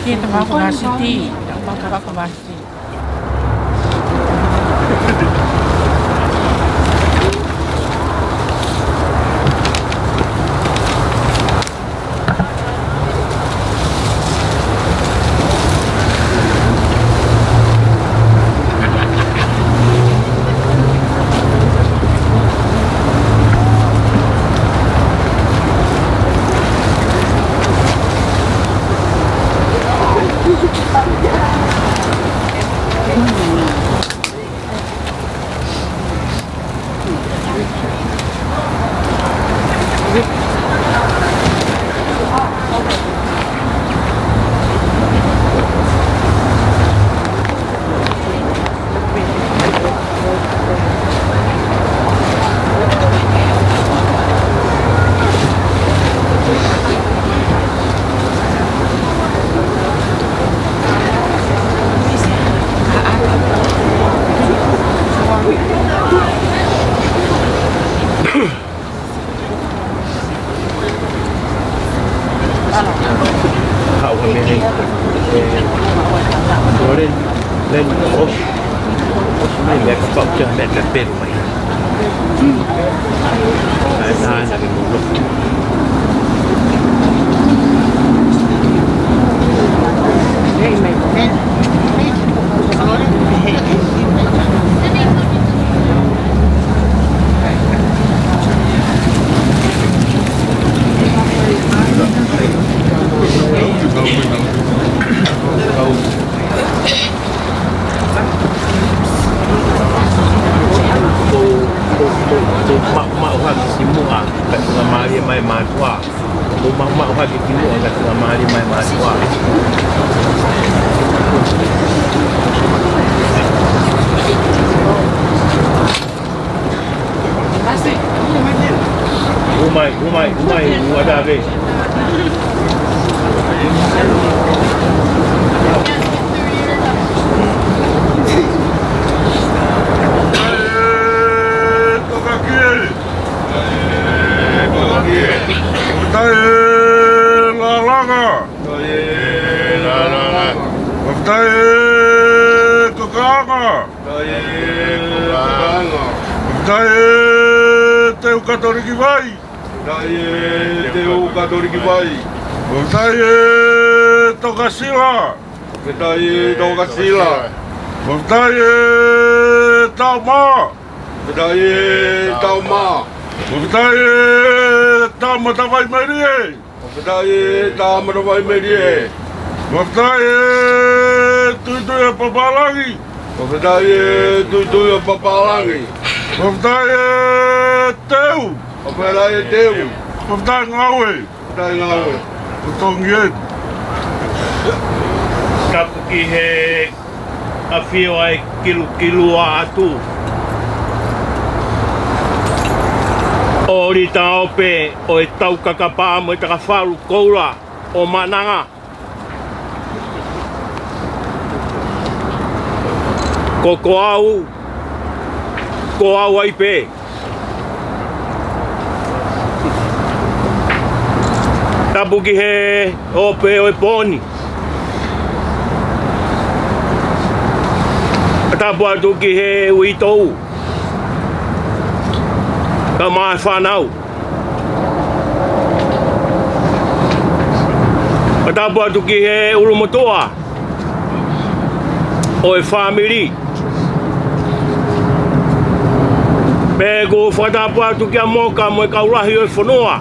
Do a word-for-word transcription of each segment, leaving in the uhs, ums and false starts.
Ke ta mako masiti, ta mako masiti. Haʻu ha meʻa hei. Ē, ʻo len, len, ʻosi, ʻosi mai meʻa kapau te meʻa ke pelu mai. ʻAi, ʻai, ʻai, ke mulu. Ko, ko, ko, ko maʻumaʻu hake ki muʻa, ka tuʻunga mālie mai mātuʻa. Ko maʻumaʻu hake ki muʻa, ka tuʻunga mālie mai mātuʻa. Umai, umai, umai, ua dave. Tokakie. Tokakie. Tae lalanga. Tae lalanga. Tae tokaanga. Tae tokaanga. Tae teu Katoliki vai. Tae teu Katoliki vai. Tae tokasila. Tae tokasila. Tae tauma. Tae tauma. Tae tauma tavai melie. Fakafetaʻi e Tama Tavai Melie. Fakafetaʻi e Tuitui ʻo Papālangi. Fakafetaʻi e Tuitui ʻo Papālangi. Fakafetaʻi e Teu. Fakafetaʻi e Teu. Fakafetaʻi Ngāue. Fakafetaʻi Ngāue. Ko Tongi ē. Tapu ki he ʻafio ʻa e Kilukilua atu. ʻOli taope ʻo e Taukakapa mo e Takafalu Koula ʻo Maʻananga. Ko, ko au, ko au ai pē. Tapu ki he ope ʻo e pō ni. Tapu atu ki he uitou. Kae ʻumaʻā e fānau. Tapu atu ki he ʻulumotuʻa ʻo e fāmili. Pea ʻoku ou fakatapu atu kia Moka mo e kau lahi ʻo e fonua.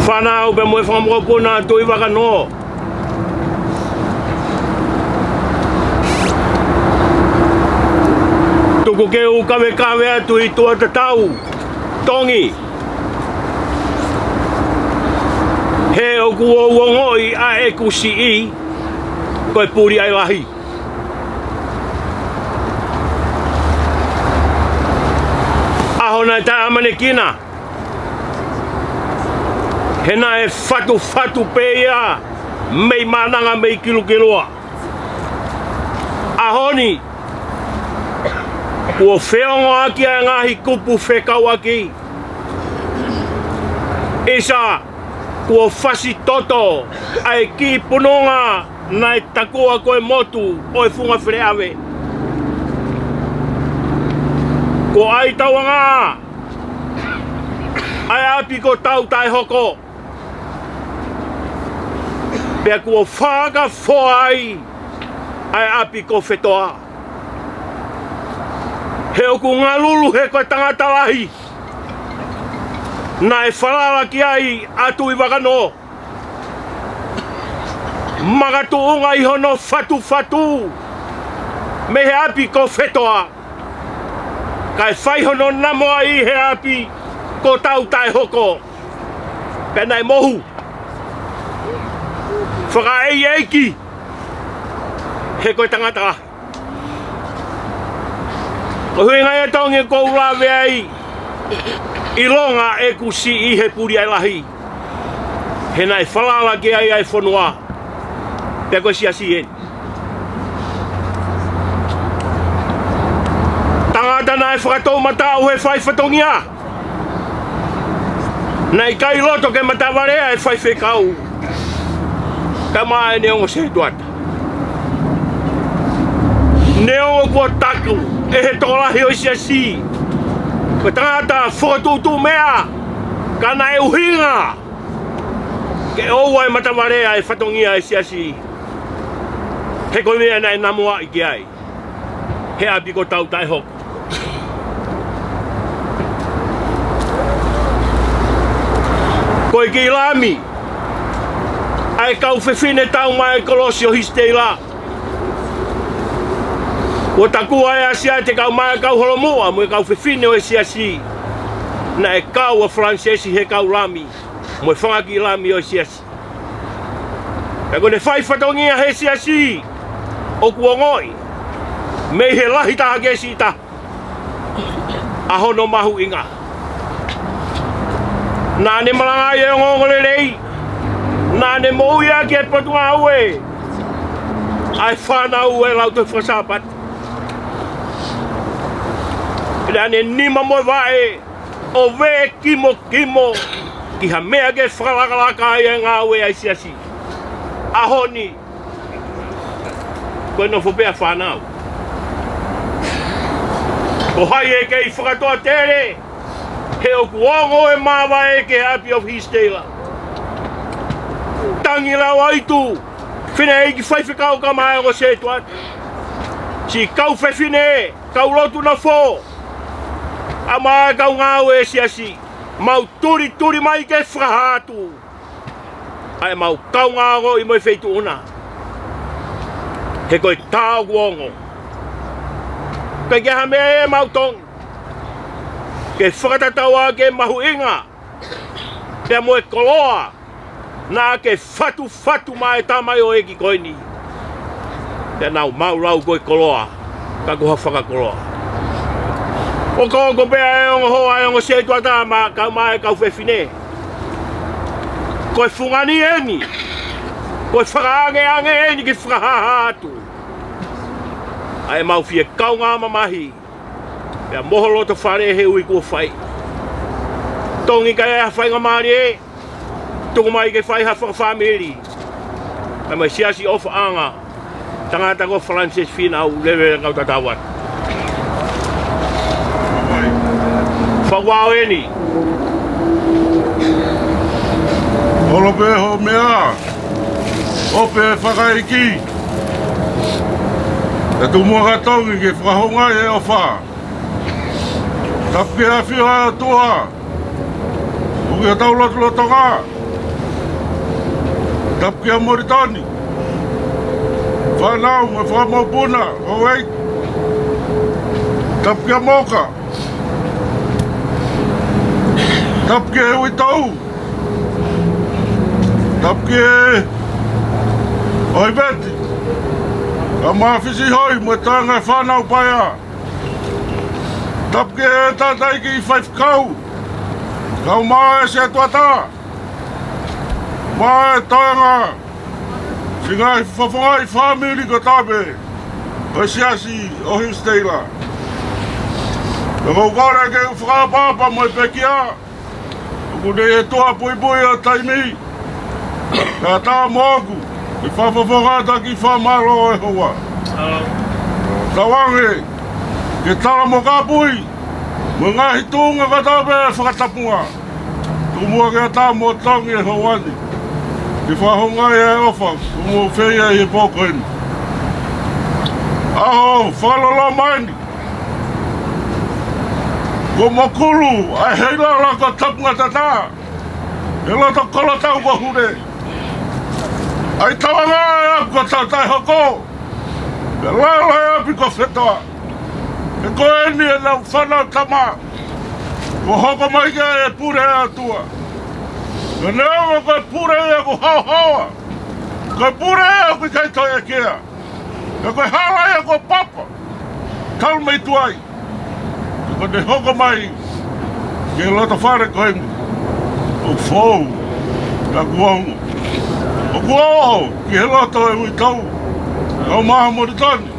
Fānau pea mo e fanga mokopuna Tuʻi Vakanō. Tuku ke u kavekave atu ʻi tuʻa tatau, Tongi. He ʻoku ou ongoʻi ʻa ʻeku siʻi ko e puli ʻa e lahi. ʻAho naʻe taʻeʻamanekina. He naʻe fatufatu pē ia mei Maʻananga mei Kilukilua. ʻAho ni, kuo feongoʻaki ʻa e ngaahi kupu fekauʻaki. ʻIsa, Kuo fasi toto ʻa e kiʻi pununga naʻe takua ko e motu ʻo e funga feleʻave. Kuo ʻai tauangaʻa ʻa e ʻapi ko Tautaʻehoko. Pea kuo fakafoa ai ʻa e ʻapi ko Fetoa. He ʻoku ngalulu he ko e tangata lahi naʻe falala ki ai ʻa Tuʻivakanō. Makatuʻunga ʻi hono fatufatu mei he ʻapi ko Fetoa, kae fai hono namoaʻi he ʻapi ko Tautaʻehoko. Pea naʻe mohu fakaʻeiʻeiki he ko e tangata lahi. Ko e ʻuhinga ia Tongi ʻoku ou lave ai, ʻilonga ʻeku siʻi he puli ʻa e lahi, he naʻe falala ki ai ʻa e fonua. Pea ko e siasi eni. Tangata naʻe fakatoumataʻu he fai fatongia. Naʻe ʻikai loto ke matavalea e faifekau kae ʻumaʻā ʻene ongo sētuata. Neongo kuo taku ʻe he tokolahi ʻo e siasi ko e tangata fokotuʻutuʻu meʻa, ka naʻe ʻuhinga ke ʻoua ʻe matavalea e fatongia e siasi, he ko e meʻa naʻe namoaʻi ki ai he ʻapi ko Tautaʻehoko. Ko e kiʻi lami ʻa e kau fefine tau maʻa e kolosi ʻo Hisiteila. Kuo takua ʻe ʻAsiate kae ʻumaʻā e kau holomuʻa mo e kau fefine ʻo e siasi, naʻe kau ʻa Falanisesi he kau lami mo e fanga kiʻi lami ʻo e siasi. Pea ko ʻene fai fatongia he siasi, ʻoku ongoʻi mei he lahi taha ki he siʻi taha ʻa hono mahuʻinga. Naʻa ne malangaʻi e ongoongolelei. Naʻa ne moʻui ʻaki e Potungāue ʻa e fānau ʻo e Lautohi Faka-Sāpate. Naʻa ne nima mo e vaʻe ʻo veʻekimokimo ki ha meʻa ke fakalakalaka ai e ngāue ʻa e siasi. ʻAho ni, ko e nofo pē ʻa e fānau. Ko hai ʻe kei fakatoʻatele, he ʻoku ongo e māvae ki he ʻapi ʻo Hisiteila. Tangi Lauaitu, fineʻeiki faifekau kae ʻumaʻā e ongo sētuata, siʻi kau fefine, kau lotu nofo, kae ʻumaʻā e kau ngāue e siasi, mau tulituli mai ke fakahā atu ʻa ʻemau kaungāongoʻi mo e feituʻu na. He ko e tā ʻoku ongo, ʻikai ke ʻi ai ha meʻa ʻe mau Tongi ke fakatatau ʻaki e mahuʻinga pea mo e koloa naʻa ke fatufatu maʻa e tamaioʻeiki ko eni. Pea nau maʻu lau ko e koloa, ka ko ha fakakoloa. ʻOku ʻoku pē ʻa e ongo hoa ʻa e ongo sētuata kae ʻumaʻā e kau fefine. Ko e fungani eni, ko e fakaangeange eni ke fakahāhā atu ʻa ʻemau fie kaungā mamahi pea mo ho loto fale he ui kuo fai. Tongi, ka ʻi ai ha faingamālie, tuku mai ke fai ha fakafāmili. Kae ʻumaʻā e siasi ʻofaʻanga, tangata ko Falanisesi Fīnau, lele kau tatau atu. Fakavao eni. Holo pē hoʻo meʻa, ʻo pē fakaiki. Te tumu ʻa Tongi ke fakahoungaʻi e ʻofa. Tapu ki he ʻafio ʻa e ʻOtua ʻoku ʻi hotau lotolotonga. Tapu kia Molitoni, fānau mo e fanga mokopuna, ʻo wei. Tapu kia Moka. Tapu ki he uitou. Tapu ki he ʻOiveti, kae ʻumaʻā Fisihoi mo e toenga e fānau paea. Tapu ki he tangataʻeiki faifekau, kae ʻumaʻā e sētuata, mo e toenga siʻi ngaahi fafangaʻi fāmili kotoa pē ʻo e siasi ʻo Hisiteila. Pea ʻoku ou kole ke u fakaʻapaʻapa mo e pekia, ʻoku ne ʻi he tuʻa puipui ʻo e taimi, Kae ʻatā moʻoku ke fakafofonga atu ʻa e kiʻi fakamālō ʻo e houa. Tauange ke tala mo kāpui mo e ngaahi tuʻunga kotoa pē fakatapunga. Tuku muʻa ke ʻatā mo tongi e houa ni ke fakahoungaʻi ʻa e ʻofa kuo mou fai ʻi he pō ko eni. ʻAho fakaloloma eni. Kuo mokulu ʻa e heilala ko Tapungatatā he loto kolotau ko Hule. ʻAi tauange ʻa e ʻapi ko Tautaʻehoko, pea lala e ʻapi ko Fetoʻa. He ko eni ʻenau fānau tama kuo hoko mai ki ai e pule ʻa e ʻOtua. Pea neongo ko e pule ia ʻoku haohaoa, ko e pule ia ʻoku ʻikai toe ʻekea, pea ko e hala ia ʻoku papa talu mei tuai, pea kuo ne hoko mai ki he loto fale ko eni ʻoku foʻou, pea kuo ongo, ʻoku ʻoʻo ki he loto ʻo e uitou, kau maha Molitoni,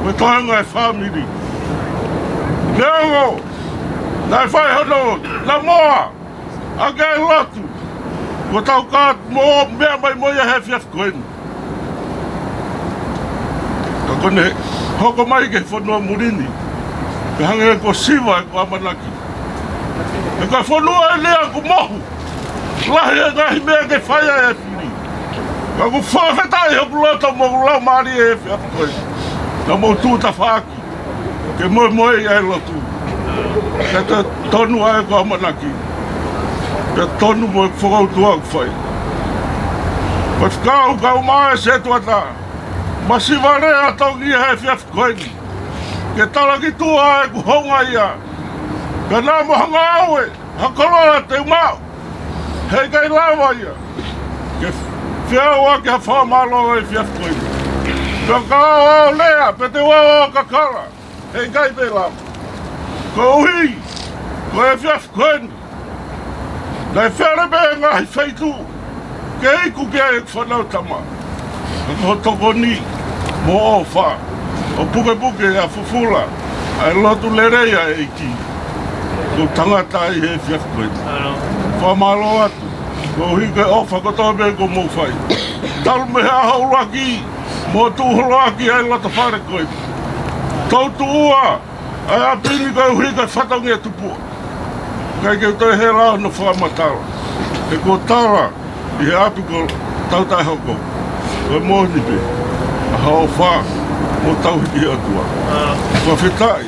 ko e toenga e fāmili. Neongo naʻe fai hono namoa ʻaki ʻa e lotu kuo tau ka mo meʻa mai mo ia he efiafi ko eni, ka kuo ne hoko mai ki he fonua muli ni, pea hangē kuo siva ʻeku ʻamanaki. He ko e fonua eni ʻoku mohu lahi e ngaahi meʻa ke fai ai e fili. Ka ʻoku fakafetaʻi hoku loto mo hoku laumālie he efiafi ko eni, naʻa mou tuʻu tafaʻaki ke moemoeʻi ʻa e lotu. Ke totonu ʻa ʻeku ʻamanaki, ke tonu mo e fokoutua ʻoku fai. Faifekau kae ʻumaʻā e setuata, masiva lea tongi he efiafi ko eni ke talaki tuʻa ʻeku houngaʻia. Pea naʻa mo ha ngāue, ha koloa te u maʻu, heʻikai lava ia ke feʻauaki ha fakamālō he efiafi ko eni. Pea ka ʻoua ʻe lea, pea te u ʻoua ʻe kakala, heʻikai pē lava. Koeʻuhi ko e efiafi ko eni naʻe fele pē ngaahi feituʻu ke iku ki ai e fānau tama. Ka ko hoʻo tokoni mo hoʻo ʻofa, ʻo pukepuke ʻa e fufula ʻa e lotu lelei ʻa e ʻEiki, ko e tangata ʻi he efiafi ko eni. Fakamālō atu koeʻuhi ko e ʻofa kotoa pē kuo mou fai talu mei he ʻaho ʻuluaki mo tuʻu holoʻaki ʻa e loto fale ko eni. Tau tuʻua ʻa e ʻapi ni koeʻuhi ko e fatongia tupuʻa. ʻIkai ke u toe hela hono fakamatala, he kuo tala ʻi he ʻapi ko Tautaʻehoko, ko e moʻoni pē ʻa hoʻo ʻofa mo tauhi ki he ʻOtua. Fakafetaʻi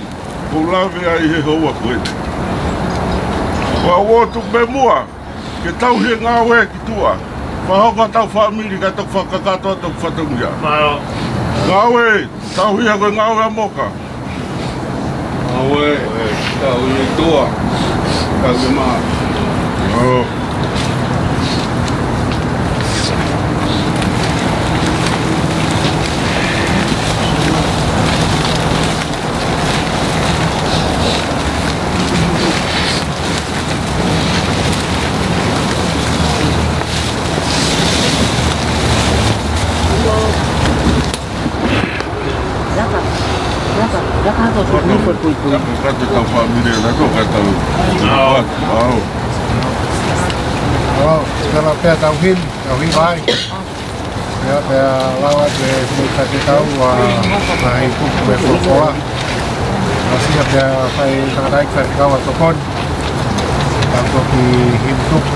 kuo u lave ai he houa ko eni. Kuo u tuku pē muʻa ke tauhi e ngāue ki tuʻa. Fakahoko ʻetau fāmili kae toki fakakakato atu hoku fatongia. Ngāue, tauhi ʻa e ngāue ʻa Moka. Ngāue, tauhi ki tuʻa. Tauhi mā. Laka, laka, laka hapo tu ni por pui pui. Ka te tau fāmili na ko ka tau. Au. Au, tala pea tau him, tau him ai. Pea, pea lava ke mui ka te tau, ʻa, ʻa i kuku me folofola. ʻAsia pea fai tangataʻeiki faifekau ʻa tokoni. Tau toki him tuku.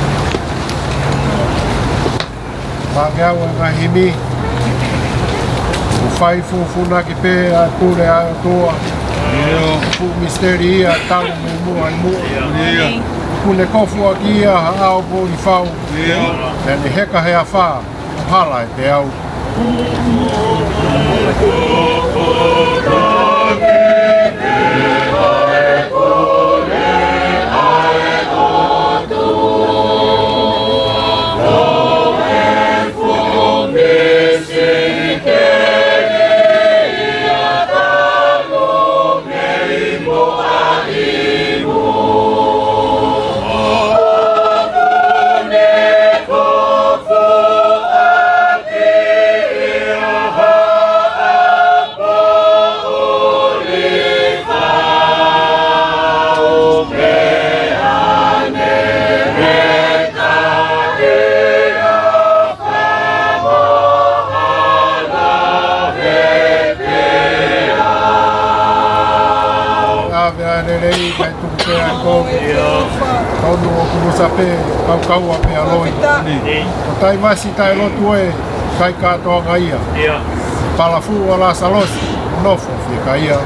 Pake au e ngaahi himi. ʻOku fai fufunaki pē ʻa e pule ʻa e ʻOtua. Fuʻu misiteli ia talu mei muʻa ʻi muʻa. Kuo ne kofuʻaki ia ha ʻao pōlifau. Pea ne heka he afā ʻo hala e peau. Tonu ʻo Kunusape, kaukaua pea loi. Ko Taivasi taʻelotu ē, kai kātoanga ia. Palafu ʻa Lasalosi, nofo fiekaia.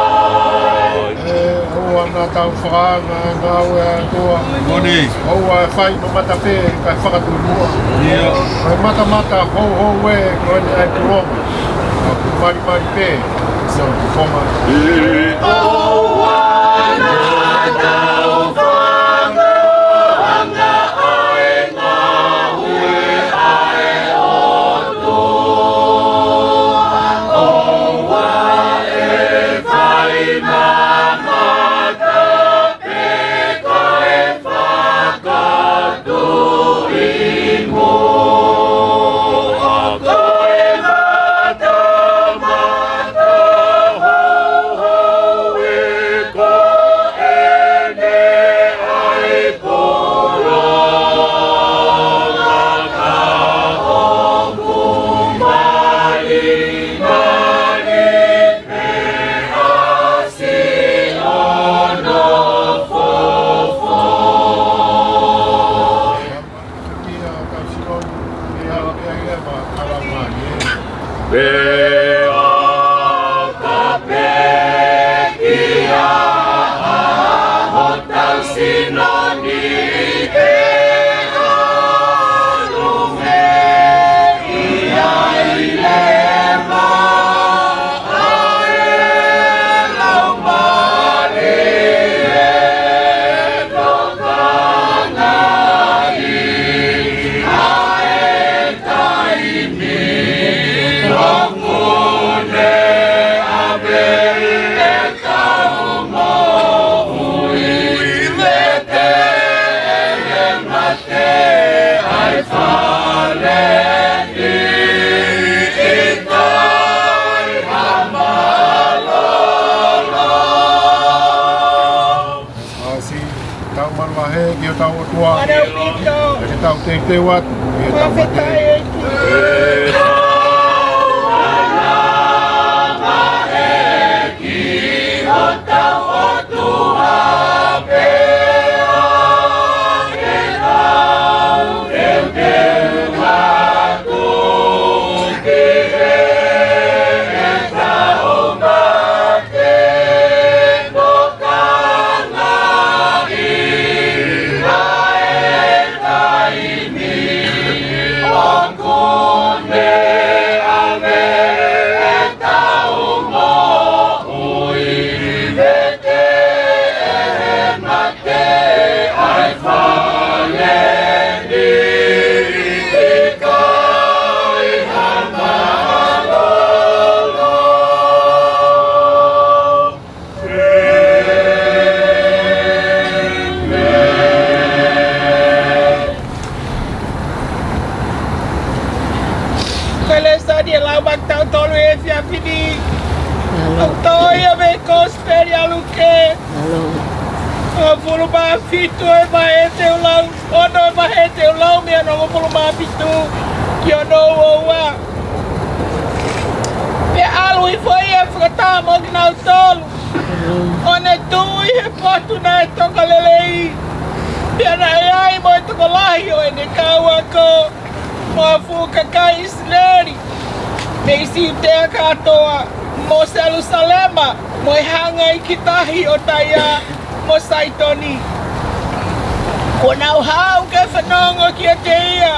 ʻE, ʻoua naʻa tau fakaanga e ngāue ʻa e ʻOtua. Moʻoni. ʻOua ʻe fai mamafa pē kae fakatuʻunuʻa. ʻIo. Ko e matamata houhou ē, ko eni ʻa e tulonga. Ka kuo malimali pē, sio ki konga. ʻOua naʻa tau fakaanga e ngāue ʻa e ʻOtua. ʻOua ʻe fai mamafa pē kae fakatuʻunuʻa. Ko e matamata houhou ē, ko eni ʻa e tulonga, ka ʻoku malimali pē ʻa siʻono fofo. Pea ka pekia hotau sino ni, pea ka lume ia i leva ʻa e Laumālie ʻo e Tokanga ʻi he taimi ʻoku ne ʻave ʻetau moʻui, vete ʻe he mate ʻa e fale ni, ʻikai ha mālōlō. ʻOsi, tau manavahē ki hotau ʻOtua. Manavahē. Ke tau teuteu atu ki heʻetau mate. Fakafetaʻi ʻEiki. Manavahē ki hotau ʻOtua pea ke tau teuteu atu ki heʻetau mate. Ko e lēsoni ʻe lau maʻatautolu he efiafi ni, ʻoku toʻo ia mei he Kosipeli ʻa Luke, hongofulu mā fitu, e vahe te u lau, ono, e vahe te u lau mei he hongofulu mā fitu ki hono uaua. Pea ʻalu hifo ia ʻo fakataha mo kinautolu, ʻo ne tuʻu ʻi he potu naʻe toka lelei. Pea naʻe ʻi ai mo e tokolahi ʻo ʻene kau ako, mo e fuʻu kakai ʻIsileli mei Siutea kātoa, mo Selusalema, mo e hanga ʻi he tahi ʻo Taia mo Saitoni. Kuo nau haʻu ke fanongo kiate ia,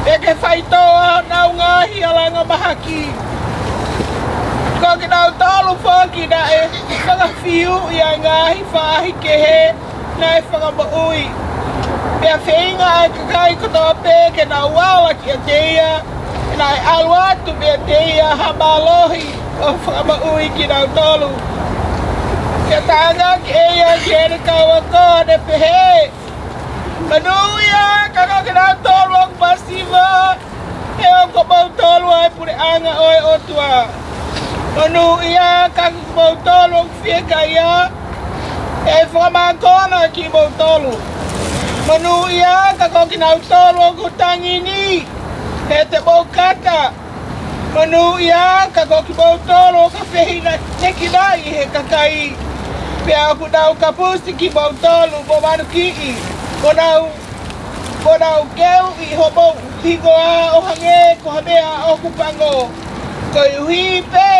pea ke faitoʻo ʻa honau ngaahi alanga mahaki. Ko kinautolu foki naʻe fakafiuʻi ʻa e ngaahi faʻahi kehe naʻe fakamoʻui. Pea feinga ʻa e kakai kotoa pē ke nau ala kiate ia, naʻe ʻalu atu meiate ia ha mālohi ʻo fakamoʻui kinautolu. Pea talaange ʻe ia ki heʻene kau ako, ʻo ne pehē, Monūʻia ā ka ko kinautolu ʻoku masiva, he ko kimoutolu ʻa e puleʻanga ʻo e ʻOtua. Monūʻia ā ka ko kimoutolu ʻoku fiekaia, he ʻe fakamākona kimoutolu. Monūʻia ā ka ko kinautolu ʻoku tangi ni, he te mou kata. Monūʻia ā ka ko kimoutolu ʻoku fehinekinaʻi ʻe he kakai, pea ʻoku nau kapusi kimoutolu mo manukiʻi, mo nau, mo nau keuʻi homou hingoa ʻo hangē ko ha meʻa ʻoku pango. Koeʻuhi pē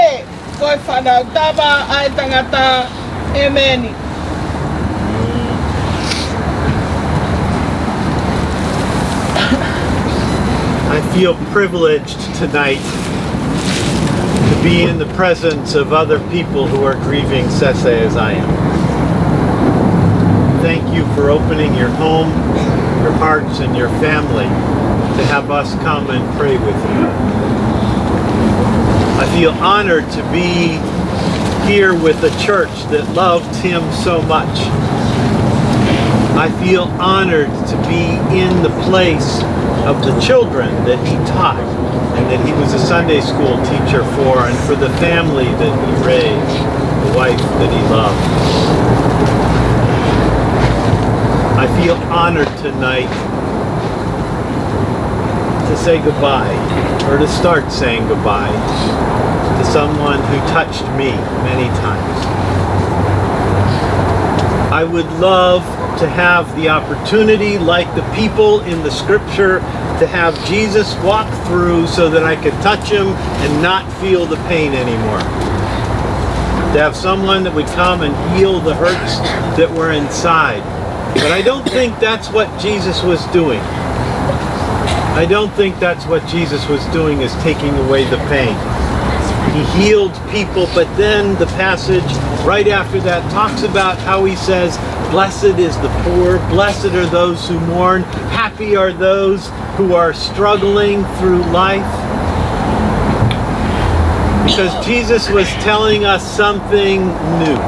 ko e Fanautama ʻa e Tangata. ʻEmeni. I feel privileged tonight to be in the presence of other people who are grieving Sese as I am. Thank you for opening your home, your hearts, and your family to have us come and pray with you. I feel honored to be here with a church that loved him so much. I feel honored to be in the place of the children that he taught and that he was a Sunday school teacher for, and for the family that he raised, the wife that he loved. I feel honored tonight to say goodbye, or to start saying goodbye, to someone who touched me many times. I would love to have the opportunity, like the people in the scripture, to have Jesus walk through so that I could touch him and not feel the pain anymore. To have someone that would come and heal the hurts that were inside. But I don't think that's what Jesus was doing. I don't think that's what Jesus was doing, is taking away the pain. He healed people, but then the passage right after that talks about how he says, "Blessed is the poor, blessed are those who mourn, happy are those who are struggling through life." Because Jesus was telling us something new.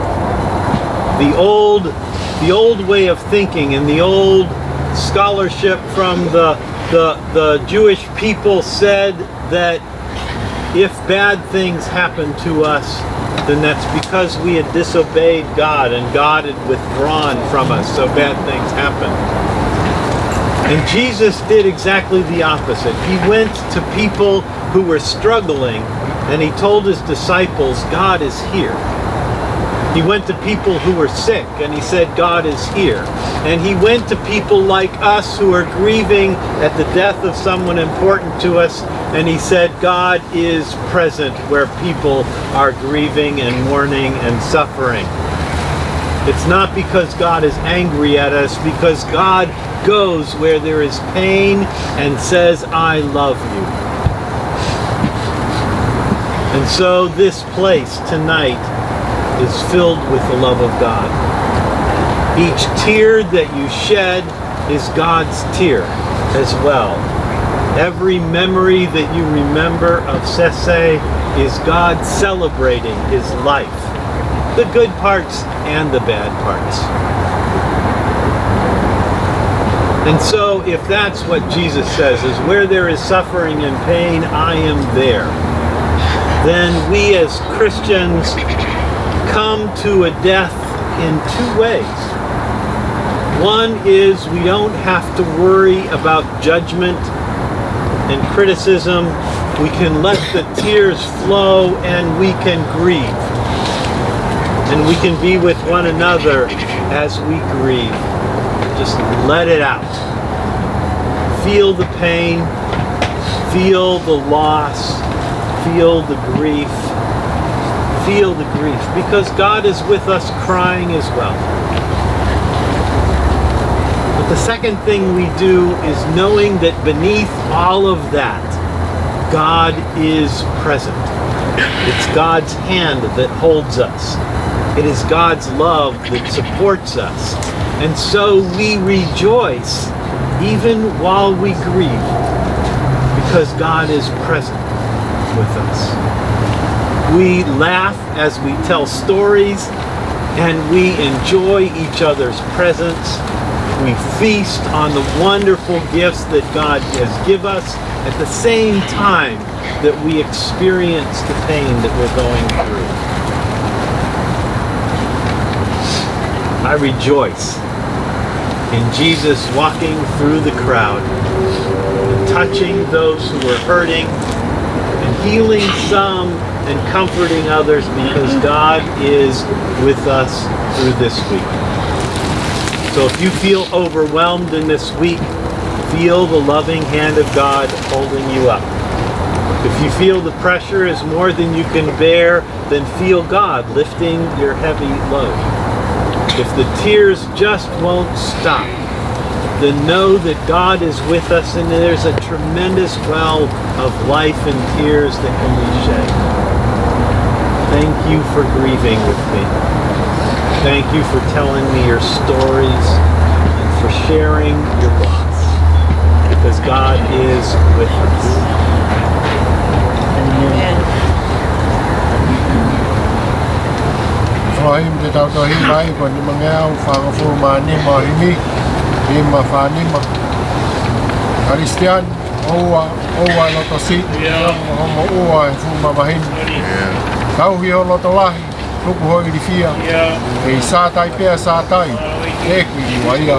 The old, the old way of thinking and the old scholarship from the, the, the Jewish people said that if bad things happen to us, then that's because we had disobeyed God and God had withdrawn from us, so bad things happen. And Jesus did exactly the opposite. He went to people who were struggling and he told his disciples, "God is here." He went to people who were sick and he said, "God is here." And he went to people like us who are grieving at the death of someone important to us, and he said, "God is present where people are grieving and mourning and suffering." It's not because God is angry at us, because God goes where there is pain and says, "I love you." And so this place tonight is filled with the love of God. Each tear that you shed is God's tear as well. Every memory that you remember of Sese is God celebrating his life, the good parts and the bad parts. And so, if that's what Jesus says, is, "Where there is suffering and pain, I am there," then we as Christians come to a death in two ways. One is we don't have to worry about judgment and criticism. We can let the tears flow and we can grieve. And we can be with one another as we grieve. Just let it out. Feel the pain, feel the loss, feel the grief, feel the grief, because God is with us crying as well. But the second thing we do is knowing that beneath all of that, God is present. It's God's hand that holds us. It is God's love that supports us. And so we rejoice even while we grieve, because God is present with us. We laugh as we tell stories, and we enjoy each other's presence. We feast on the wonderful gifts that God has give us at the same time that we experience the pain that we're going through. I rejoice in Jesus walking through the crowd and touching those who are hurting and healing some and comforting others, because God is with us through this week. So if you feel overwhelmed in this week, feel the loving hand of God holding you up. If you feel the pressure is more than you can bear, then feel God lifting your heavy load. If the tears just won't stop, then know that God is with us, and there's a tremendous well of life and tears that can be shed. Thank you for grieving with me. Thank you for telling me your stories and for sharing your loss, because God is with us. Amen. Ko e himi te tau tohi mai, ko e nimangeau fāngofulu mā nima ʻo e himi, nima fā nima. Kalisitiane, ʻoua, ʻoua loto siʻi, ʻio, ʻoua mo ʻoua e fuʻu mamahi ni. ʻIo. Tauhi ho loto lahi, tuku ho ilifia. ʻIo. Kei sātai pea sātai, ʻEiki ʻi ua ia.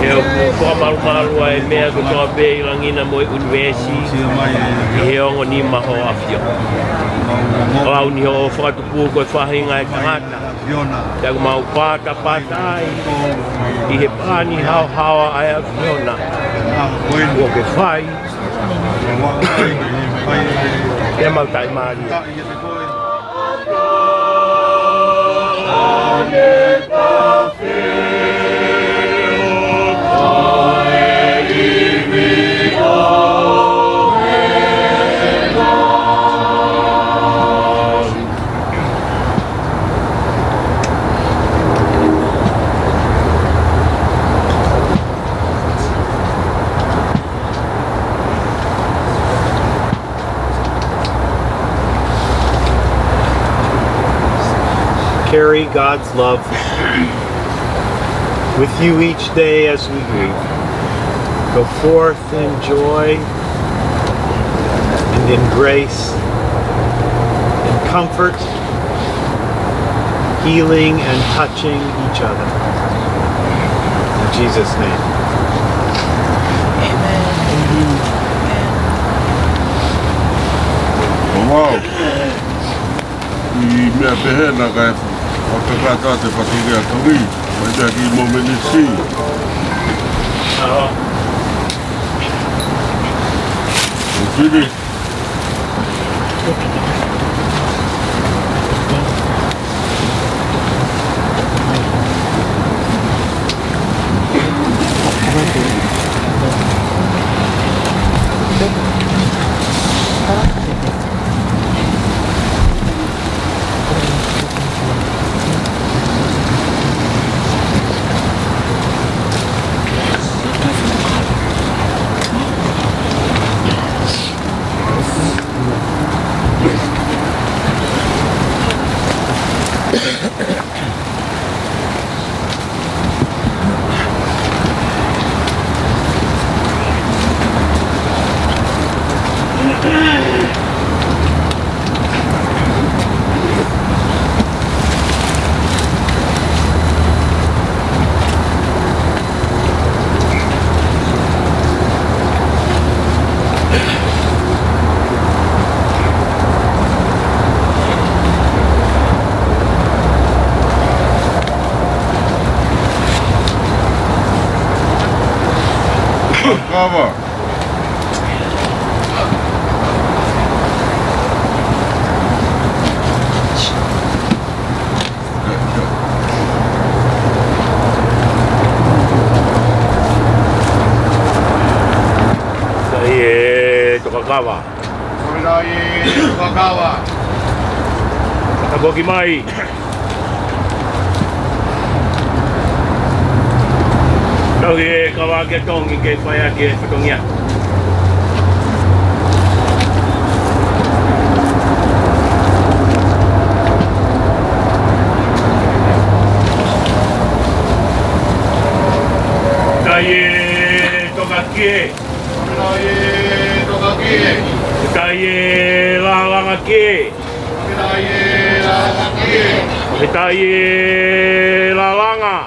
He ʻoku fakamalumalu ʻa e meʻa kotoa pē ʻi langi na mo e ʻunivēsi ʻi he ongo nima ho ʻAfio. ʻOku ʻi ai hoʻo fakatupu ko e faʻahinga ʻo e tangata. Pea ʻoku mau patapata ai ʻi he pani haohaoa ʻa e ʻAfiona. Kuo ke fai. Pea mau taʻimālie. Carry God's love with you each day as we grieve. Go forth in joy and in grace, in comfort, healing, and touching each other. In Jesus' name. Amen. Wow. ʻI he meʻa pehē naʻe ʻikai ke fakakakato ʻa e fatongia ʻa e Tongi, mai pē ki he momeniti. ʻO tini. Ava. Sai e Tokakava. Ko e nai e Tokakava. Tapuaki mai. Tauhi e kava ki he tongi ke fai ʻaki e fatongia. Sai e Tokakie. Fakatai e Tokakie. Fakatai e Lalangakie. Fakatai e Lalangakie. Fakatai e Lalanga.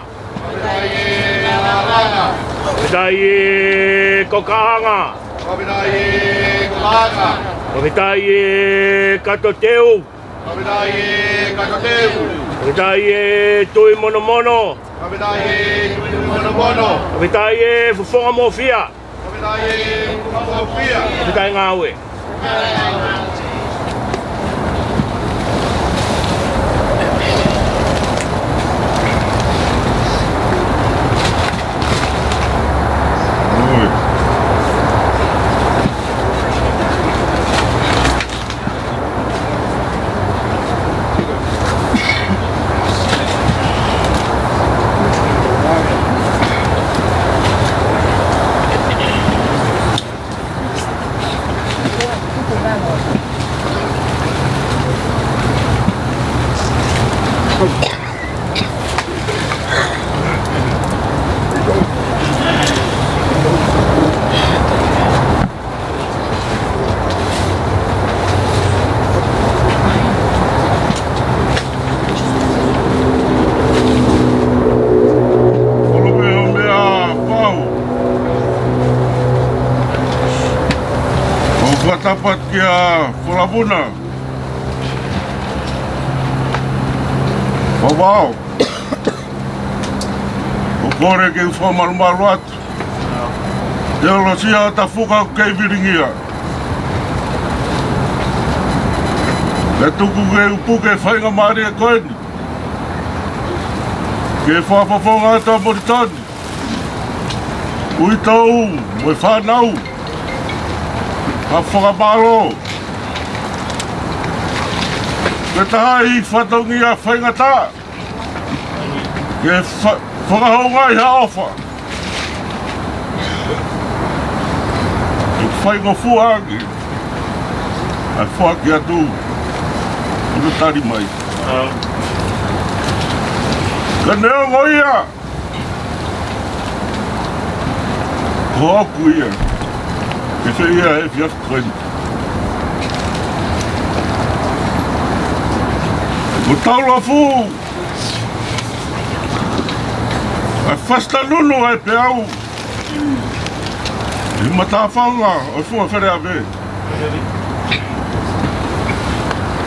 Fakatai e Lalanga. Fakatai e Kokaanga. Fakatai e Kokaanga. Fakatai e Katoteu. Fakatai e Katoteu. Fakatai e Tuʻi Monomono. Fakatai e Tuʻi Monomono. Fakatai e Fofonga Mofia. Fakatai e Fofonga Mofia. Fakatai ngāue. Kolope o mea pau. ʻO fakatapu atu kia Folavuna. Vavao. ʻO kole ke u fakamalumalu atu. Teolosia ʻo Tafuka ʻoku kei vilingia. Pea tuku ke u puke faingamālie ko eni ke fakafofonga atu ʻa Molitoni, uitou mo e fānau ha fakamālō. Ko e taha e fatongia faingataʻa ke fa-, fakahoungaʻi ha ʻofa. ʻE faingofua ange ʻa e foaki atu ʻo e tali mai. Ka neongo ia, ko hoku ia. Ke fai ia he efiafi ko eni. Ko Taulofu, ʻa e fasitanunu ʻa e peau ʻi he matāfanga ʻo e Funga Feleʻave.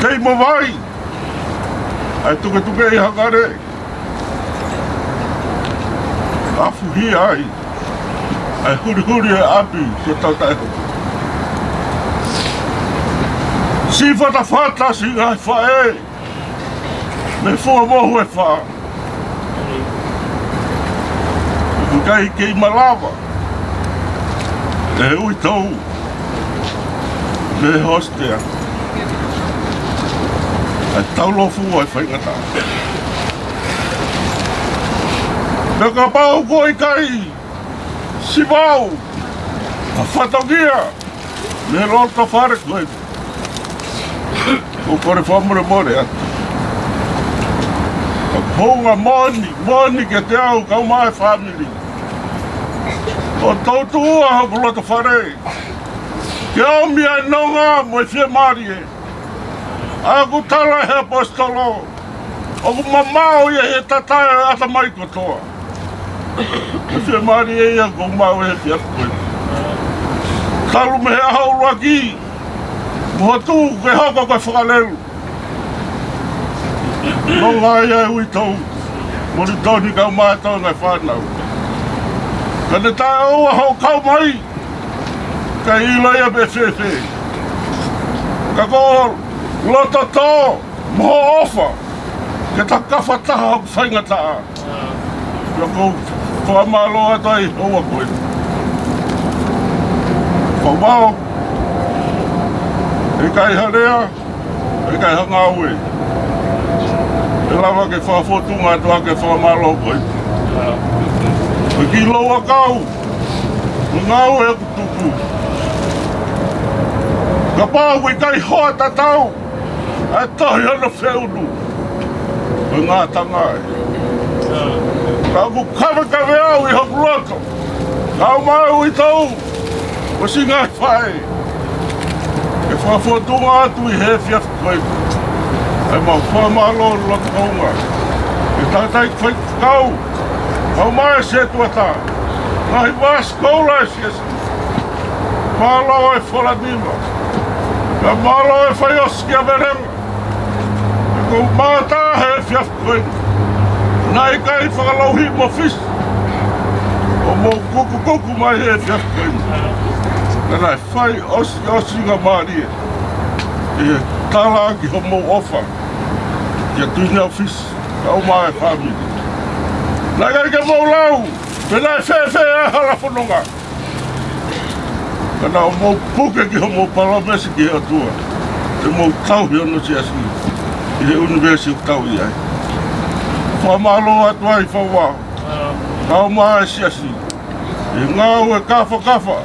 Kei mo vai ʻa e tuketuke ʻi Hangare. ʻAfuhia ai ʻa e hulihuli ʻo e ʻapi ko Tautaʻeho. Siʻi fatafata, siʻi ngaahi faʻē mei Funga Mohu ʻe Fā. ʻIkai kei malava ʻe he uitou, ʻe he hosea, ʻa e Taulofu ʻa e faingataʻa. Pea kapau ʻoku ʻikai siʻi vau ha fatongia mei he loto fale ko eni, ʻoku ou kole fakamolemole atu. ʻOku hounga moʻoni, moʻoni kiate au kau mai fāmili, ʻo toutuʻua hoku loto fale ke ʻomi ʻa e nonga mo e fiemālie. ʻA ia ʻoku tala ʻe he ʻaposetolo, ʻoku mamaʻo ia ʻi he tatae ʻo e ʻatamai kotoa. Ko e fiemālie ia ʻoku ou maʻu he efiafi ko eni. Talu mei he ʻaho ʻuluaki mo hoku tuʻu ke hoko ko e fakalelu. Nonga ia ʻa e uitou Molitoni kae ʻumaʻā e toenga e fānau. Ka ne taʻeʻoua hoʻo kau mai ʻIkai ʻilo ia pe fēfē. Ka ko hoʻo loto tō mo hoʻo ʻofa ke takafa taha hoku faingataʻa. Pea ʻoku ou fakamālō atu ai hoʻo ako ē. Fakamālō. ʻIkai ha lea, ʻikai ha ngāue ʻe lava ke fakafōtunga atu ʻaki e fakamālō ko ē. Ko e kiʻi louʻakau mo e ngāue ʻoku tuku. Kapau ʻoku ʻikai hoa tatau ʻa e tohi hono feʻunu, ko e ngataʻanga ē. Ka ʻoku kavekave au ʻi hoku loto, kau mai uitou, ʻo singa faʻē, ke fakafōtunga atu ʻi he efiafi ko eni ʻa e mau fakamālō loto kounga ki he tangataʻeiki faifekau, kau mai e sētuata, ngaahi vāsikola ʻa e siasi. Mālō e fola nima. Pea mālō e fai ʻo sikia velenga. Ko e mata he efiafi ko eni, naʻe ʻikai fakalouhiʻi mo Fisi ʻo mou kukukuku mai he efiafi ko eni. Ka naʻe fai ʻosiʻosingamālie ʻi he tala ki hoʻomou ʻofa kia Tuʻi Nau Fisi, kau mai e fāmili. Naʻe ʻikai ke mou lau pe naʻe fēfē ʻa e hala fononga. Ka naʻa mou puke ki hoʻomou palōmesi ki he ʻOtua te mou tauhi hono siasi ʻi he ʻunivēsi ʻoku tau ʻi ai. Fakamālō atu ai Fauvao, kau mai e siasi, ʻi he ngāue kāfakafa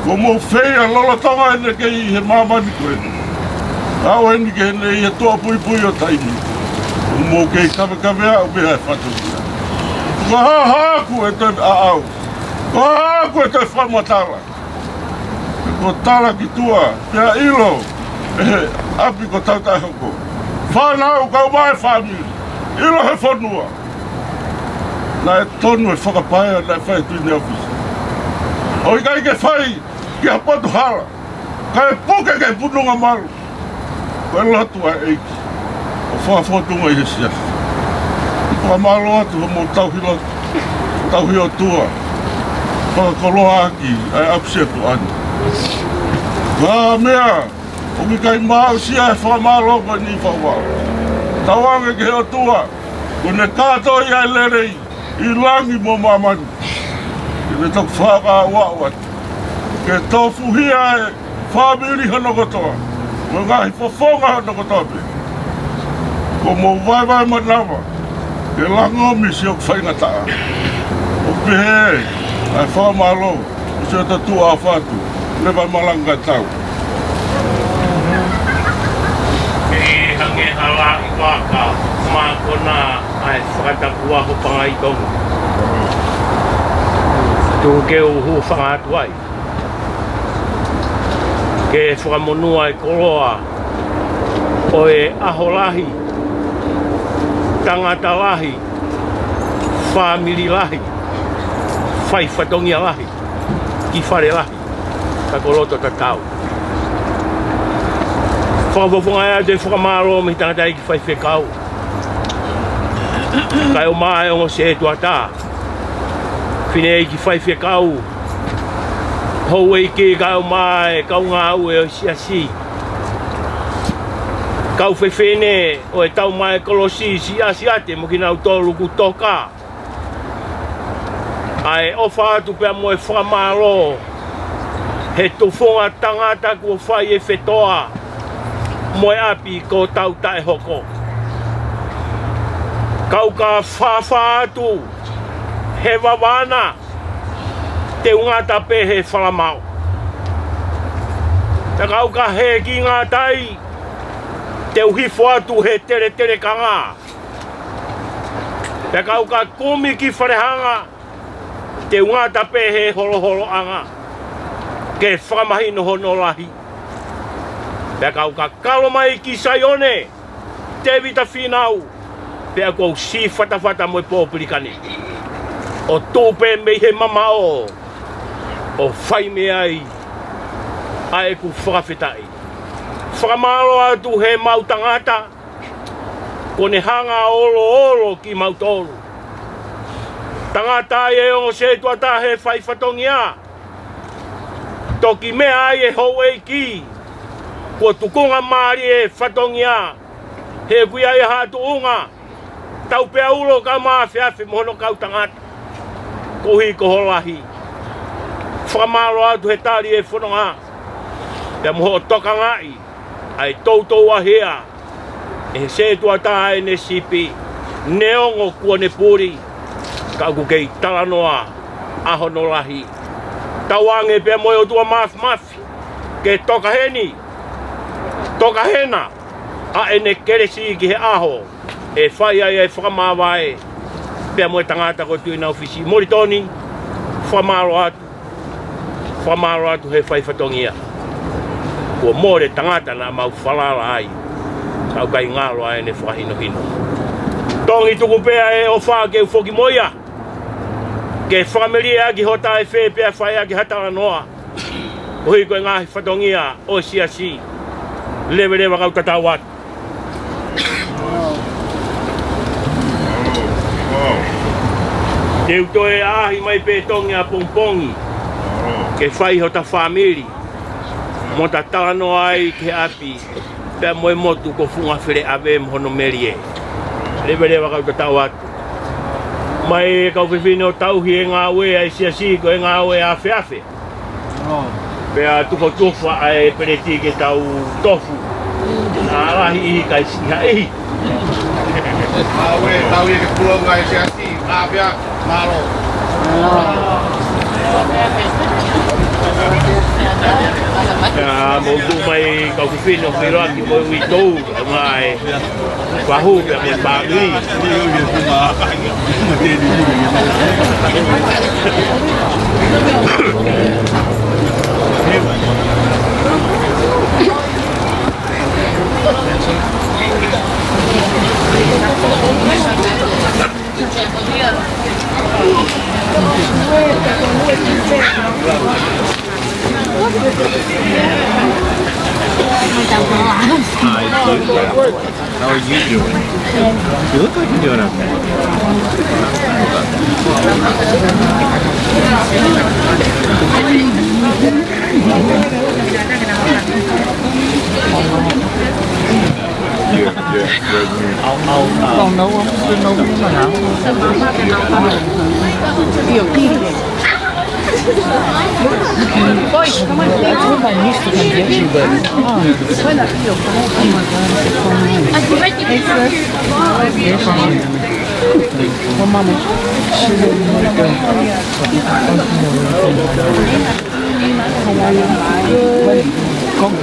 kuo mou feia lolotonga ʻene kei ʻi he māmani ko eni. Aʻu eni ki heʻene ʻi he tuʻapuipui ʻo taimi, kuo mou kei kavekave aʻu pē ʻa e fatongia. Ko e hā haʻaku ʻe toe ʻaʻau, ko e hā haʻaku ʻe toe fakamatala? Ko e tala ki tuʻa pea ʻilo ʻe he ʻapi ko Tautaʻehoko, fānau, kau mai e fāmili, ʻilo he fonua, naʻe tonu e fakapaea naʻe fai ʻe Tuʻi Nau Fisi. ʻOku ʻikai ke fai ki ha potu hala, kae puke ki he pununga malu. Ko e lotu ʻa e ʻEiki ʻo fakafōtunga ʻi he siasi. Fakamālō atu hoʻomou tauhi lotu, tauhi ʻOtua, fakakoloa ʻaki ʻa e ʻapi sētuata ni. Ko e meʻa ʻoku ʻikai maʻu ʻe siʻi ʻa e fakamālō ko eni Fauvao. Tauange ki he ʻOtua kuo ne kātoi ʻa e lelei ʻi langi mo māmani, ke ne toki fakaaʻuaʻu atu ke tofuhia e fāmili hono kotoa mo e ngaahi fofonga hono kotoa pē. Kuo mou vaevae manava ke langomi siʻoku faingataʻa. ʻOku pehē ʻa e fakamālō ʻo siʻoto tuʻa ʻofa atu, leva malanga tau. ʻE hangē ha laʻi vaka mākona ʻa e fakatapu ʻa Hopangaitonu. Tuku ke u hūfanga atu ai ke fakamonū ʻa e koloa ʻo e ʻaho lahi, tangata lahi, fāmili lahi, fai fatongia lahi, ki fale lahi, ka ko loto tatau. Fakafofongaʻi atu e fakamālō mei he tangataʻeiki faifekau, kae ʻumaʻā e ongo sētuata, fineʻeiki faifekau, houʻeiki, kae ʻumaʻā e kau ngāue ʻo e siasi, kau fefine ʻo e Tau mai e Kolosi, Siasi ʻAte mo kinautolu kuo toka. ʻA e ʻofa atu pea mo e fakamālō he tufunga tangata kuo fai e fetoa mo e ʻapi ko Tautaʻehoko. Kau ka fāfā atu he vavana, te u ngata pē he falamao. Pea kau ka hē ki ngātai, te u hifo atu he teletelekanga. Pea kau ka kumi ki falehanga, te u ngata pē he holoholoʻanga, ke fakamahino hono lahi. Pea kau ka kalo mai ki Saione, Tēvita Fīnau, pea ʻoku ou sī fatafata mo e pōpilikane, ʻo tuʻu pē mei he mamaʻo ʻo fai mei ai ʻa ʻeku fakafetaʻi. Fakamālō atu he mau tangata kuo ne hanga ʻo oloolo kimautolu. Tangata ʻi he ongo sētuata he fai fatongia, Toki meʻa ai e houʻeiki, kuo tukunga mālie e fatongia, he ʻoku ʻi ai ha tuʻunga, tau pea ulo ka mafeafe mo hono kau tangata. Koeʻuhi ko ho lahi. Fakamālō atu he tali e fononga. Pea mo hoʻo tokangaʻi ʻa e toutou ʻahea ʻe he sētuata ʻa ʻene sipi, neongo kuo ne puli, ka ʻoku kei talanoa ʻa hono lahi. Tauange pea mo e ʻOtua Māfimafi, ke toka heni, toka hena, ʻa ʻene kelesi ki he ʻaho ʻe fai ai ʻa e fakamāvae, pea mo e tangata ko Tuʻiʻonofi Moulitoni, fakamālō atu, fakamālō atu he fai fatongia. Kuo mole tangata naʻa mau falala ai, ka ʻoku ʻikai ngalo ʻa ʻene fakahinohino. Tongi tuku pea e ʻofa ke u foki mo ia, ke fakamelie ʻaki hota e fē pea fai ʻaki ha talanoa, koeʻuhi ko e ngaahi fatongia ʻo e siasi. Leveleva kau tatau atu. Te u toe ʻaʻahi mai pē Tongi ʻapongipongi, ke fai hota fāmili, mo ta talanoa ai ki he ʻapi, pea mo e motu ko Funga Feleʻave mo hono melie. Leveleva kau tatau atu. Mai e kau fefine ʻo tauhi e ngāue ʻa e siasi ko e ngāue afeafe. Pea tufa tufa ʻa e peleti ke tau tofu. ʻA lahi ʻi he kai siʻi haʻi. Ngāue tauhi e ke pulonga e siasi. Ngā pea. Mālō. Pea mo tu mai kau fefine ʻo Feiloaki mo uitou. Mai. Fahu pea mo e fāmili. Hi, Jude. How are you doing? You look like you're doing okay. Yeah, yeah, red meat. I'll, I'll, uh, Oh, no one was in no room now. Pois, como é que tem? Everybody used to come get you, but, oh, hey, sis. Hey, Mama. She's in America. How are you? Come.